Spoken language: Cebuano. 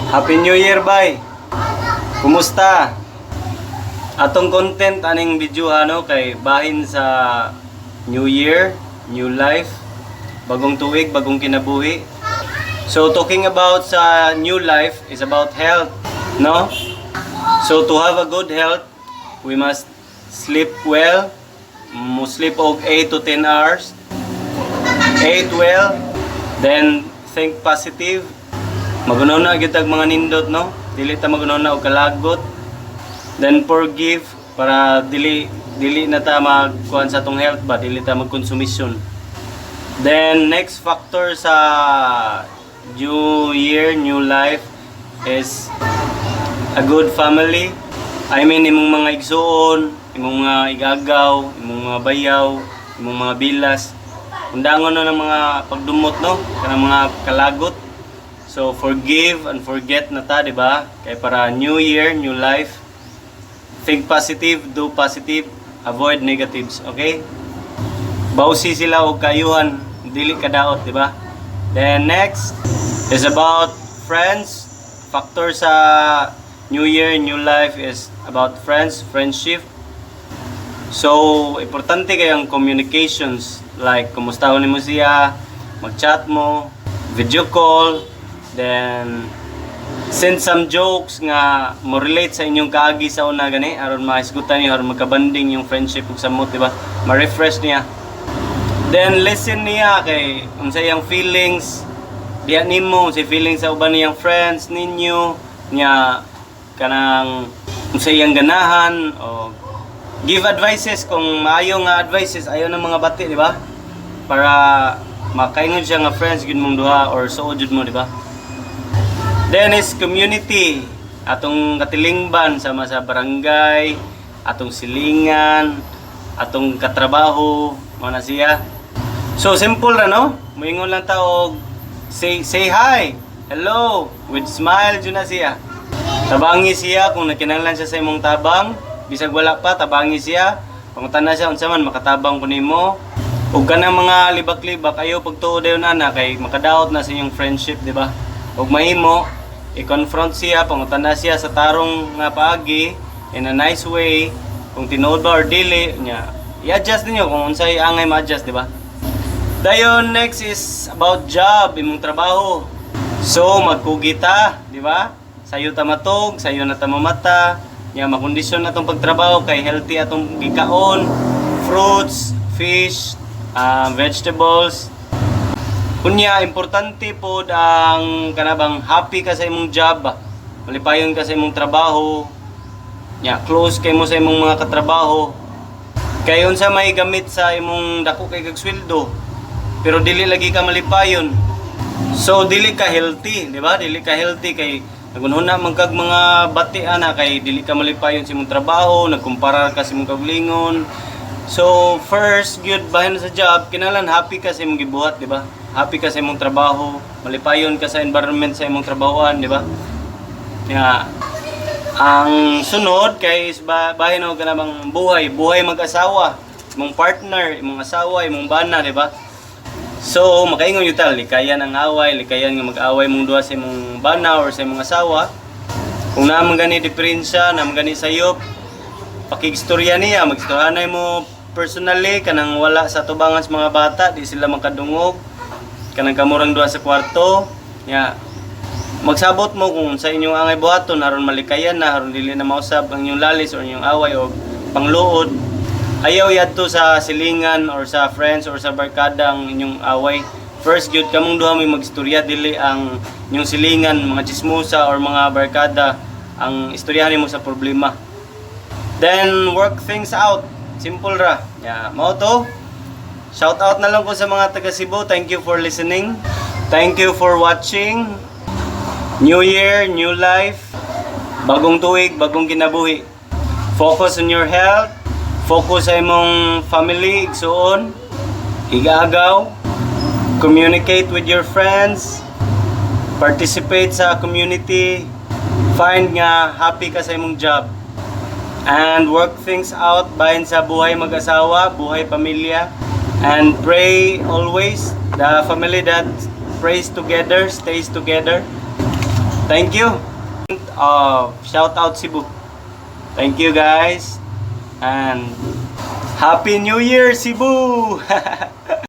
Happy New Year, bay! Kumusta? Atong content aning video ano kay bahin sa New Year, New Life, bagong tuig, bagong kinabuhi. So talking about sa new life is about health, no? So to have a good health, we must sleep well, mo sleep og 8 to 10 hours, eat well, then think positive. Maghunahuna gyud tag mga nindot, no? Dili ta maghunahuna og kalagot. Then forgive para dili dili na ta magkuan sa atong health ba, dili ta magkonsumisyon. Then next factor sa new year, new life is a good family. I mean, imong mga igsuon, imong mga igagaw, imong mga bayaw, imong mga bilas. Undangon na ng mga pagdumot, no? Kanang mga kalagot. So forgive and forget na ta, di ba? Kay para new year, new life. Think positive, do positive, avoid negatives, okay? Bawsi sila og kayuhan, dili kadaot, di ba? Then next is about friends. Factor sa new year, new life is about friends, friendship. So, importante kay ang communications, like kumusta nimo siya, mag-chat mo, video call, then send some jokes nga mo relate sa inyong kaagi sa una gani aron mahisgutan niyo, aron magka-bonding yung friendship ug samot, di ba? Ma-refresh niya. Then listen niya kay unsa iyang feelings diha nimo, unsay feelings sa uban niyang friends ninyo niya, kanang unsa iyang ganahan, o give advices kung maayo nga advices, ayo ng mga bati, di ba? Para makaingon siya nga friends gyud mong duha or suod jud mo, di ba? Then is community. Atong katilingban sama sa barangay, atong silingan, atong katrabaho, mao na siya. So simple ra, no? Moingon lang ta og say say hi, hello, with smile jud na siya. Tabangi siya kung nakinahanglan siya sa imong tabang, bisag wala pa, tabangi siya. Pangutana siya unsa man makatabang ko nimo. Ug kanang mga libak-libak, ayo pagtuo dayon ana kay makadaot na sa inyong friendship, di ba? Ug mahimo i-confront siya, pangutana siya sa tarong nga paagi in a nice way kung tinuod ba or dili nya. I-adjust ninyo kung unsay angay ma-adjust, di ba? Dayon next is about job, imong trabaho. So magkugi ta, di ba? Sayo ta matog, sayo na ta mamata, nya makondisyon na atong pagtrabaho kay healthy atong gikaon, fruits, fish, vegetables. Unya, importante pod ang kanabang happy ka sa imong job, ba. Malipayon ka sa imong trabaho. Nya, close kay mo sa imong mga katrabaho. Kay unsa may gamit sa imong dako kay kag sweldo, pero dili lagi ka malipayon. So dili ka healthy, di ba? Dili ka healthy kay nagunhuna man kag mga bati ana kay dili ka malipayon sa imong trabaho, nagkumpara ka sa imong kaugalingon. So first gyud, bahin sa job, kinahanglan happy ka sa imong gibuhat, di ba? Happy ka sa imong trabaho, malipayon ka sa environment sa imong trabahoan, di ba? Nga ang sunod kay is bahin og kanabang buhay, buhay mag-asawa, imong partner, imong asawa, imong bana, di ba? So, makaingon gyud ta, likayan ang away, likayan nga mag-away mong duha sa imong bana or sa imong asawa. Kung naa man gani diferensya, naa man gani sayop, pakigstorya niya, magstoryanay mo personally kanang wala sa tubangan sa mga bata, di sila makadungog. Kanang kamurang duha sa kwarto, nya magsabot mo kung sa inyong angay buhaton aron malikayan na, aron dili na mausab ang inyong lalis or inyong away o pangluod. Ayaw yadto sa silingan or sa friends or sa barkada ang inyong away. First gyud, kamong duha may magstorya, dili ang inyong silingan, mga chismosa or mga barkada ang istoryahan nimo sa problema. Then work things out. Simple ra. Yeah, mao to. Shout out na lang ko sa mga taga Cebu. Thank you for listening. Thank you for watching. New year, new life. Bagong tuig, bagong kinabuhi. Focus on your health. Focus sa imong family, igsuon, igaagaw. Communicate with your friends. Participate sa community. Find nga happy ka sa imong job. And work things out bahin sa buhay mag-asawa, buhay pamilya. And pray always. The family that prays together stays together. Thank you. Shout out Cebu. Thank you, guys. And Happy New Year, Cebu!